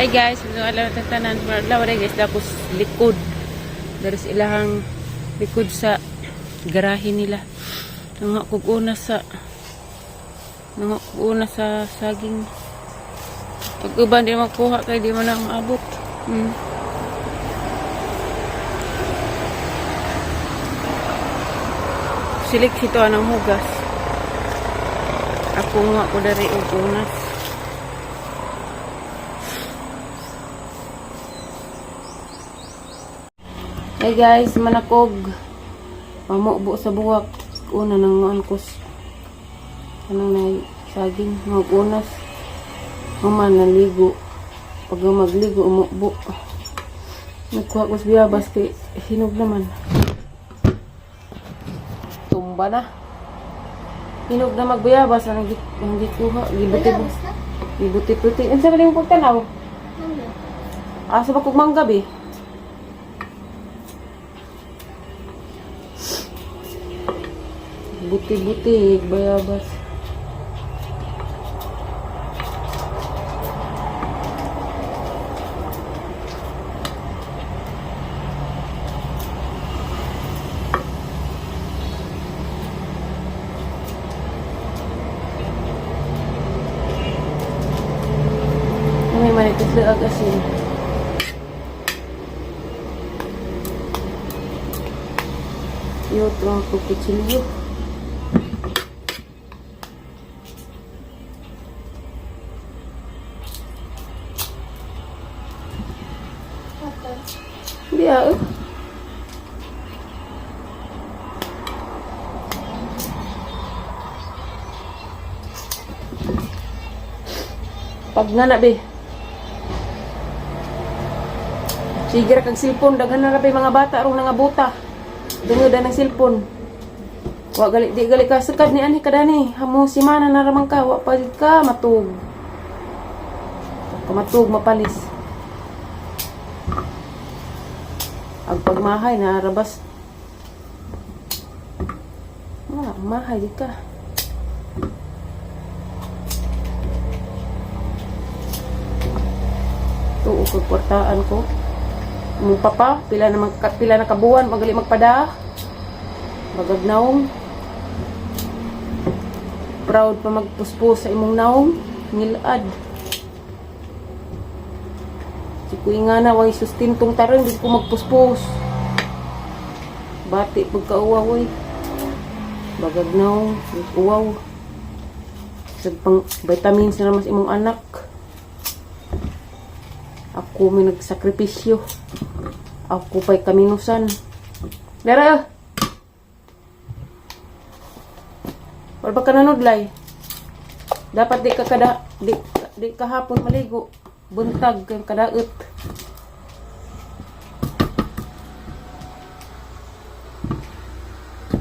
Hi guys, so alam na tanan, adlaw rin guys, tapos likod. Dari sa ilahang likod sa garahe nila. Nangakog una sa saging. Pag uban di makuha kay di man na maabot. Silik sito anang hugas. Ako nga ko dari og unas. Hey guys, manakog. Pamubo sa buwak. Una nang angkos. Anong na saging, magunas. Mama naligo. Pag magligo, umubo. Nagkuha ko sa biyabas kay hinog naman. Tumba na. Hinog na magbiyabas ang gikuha. Gibuti gibuti-buti. Ano sa mo pagtanaw? Asa ba kog mangga be? Buti-buti, bayabas. May manitis lang asin. Iyo, ito ang kutsilyo. Hindi ah. Eh. Pag nga na be. Sige ra kag cellphone, daghan na ra be mga bata rong nangabuta. Dungod ng cellphone. Wa gali di gali ka sukad ni ani kadani. Hamo si mana na ramang ka, wa pa jud ka matug. Ka matug mapalis. Ag pagmahay na rabas. Ah, mahay di ka. Tuo kag kwartaan ko. Imong papa, pila na mag, pila na kabuan magali magpada. Bagag naong. Proud pa magpuspos sa imong naong. Ngilad. Si kuy nga na, way sustintong tarong, di ko magpuspos. Bati pagkauwaw, oy. Bagag naong, uwaw. Sa pang vitamins na naman sa imong anak. Ako may nagsakripisyo. Ako pa'y kaminusan. Dara! Wala ba ka nanudlay? Dapat di ka kada di ka hapon maligo. Buntag kay kadaot.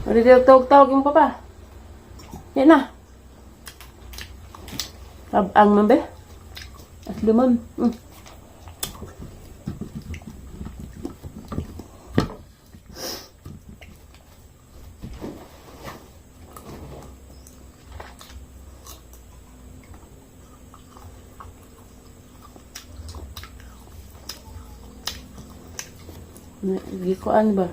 Wala di tawag-tawag yung papa. Yan na. Tabang man be. At limon. Gikuan ba?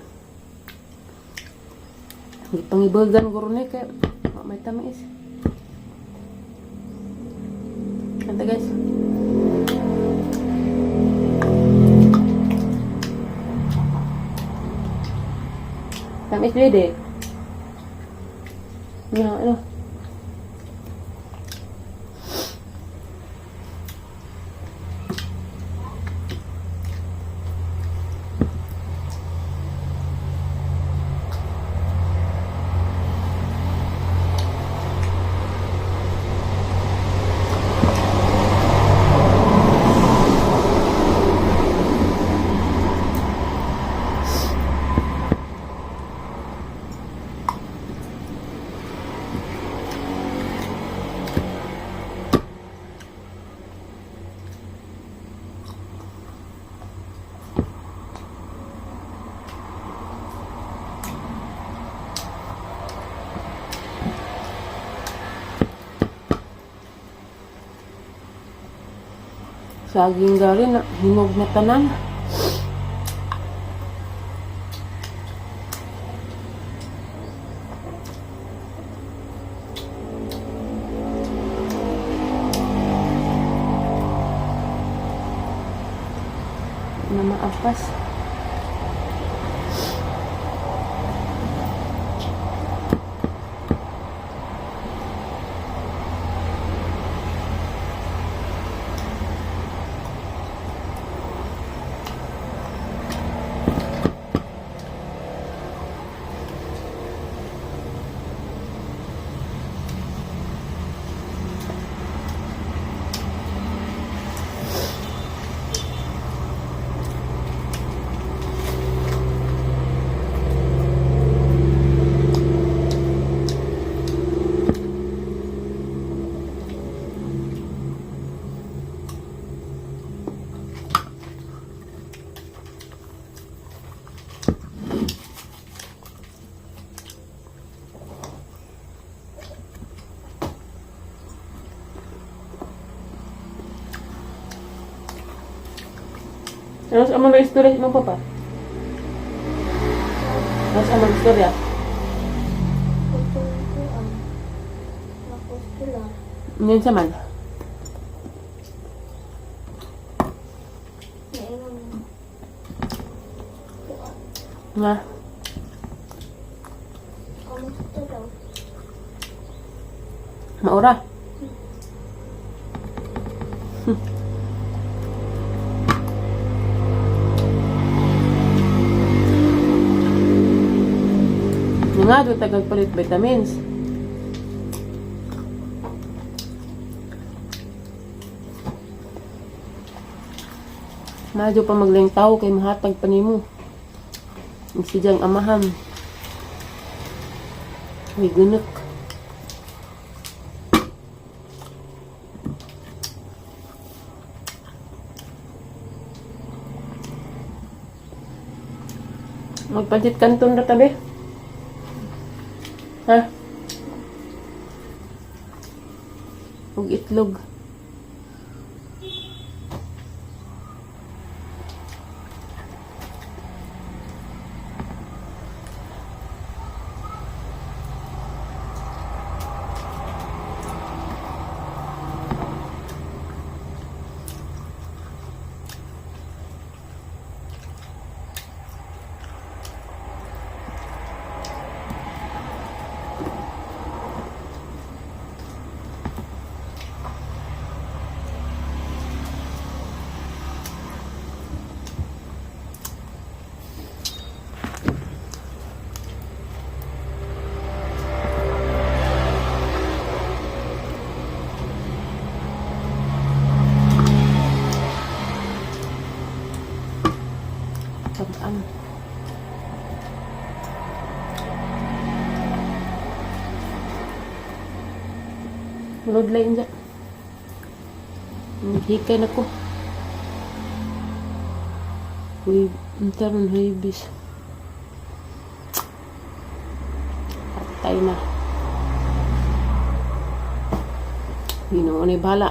Gipangibagan ko rin eh, kaya wa may tamis. Kanta guys. Tamis dili. Nga, ano? Saging gari na hinog na tanan. Na maapas. Ano sa among istorya imong papa? Ano sa among istorya? Itong kuan. Nakuskular. Yun sa man. Meron kuan. Nga. Kamusta daw? Maura. Nga, doon tagal palit vitamins. Madyo pa magling tao kay mahatag pa nimo. Ang sidyang amahan. May gunak. Magpansit kanton ra tabi. Ha? Ug itlog. Pag-an. Mulod lain dyan. Hikay na ko. Uy, unta ron huybis. Patay na. Ginoo ni bala.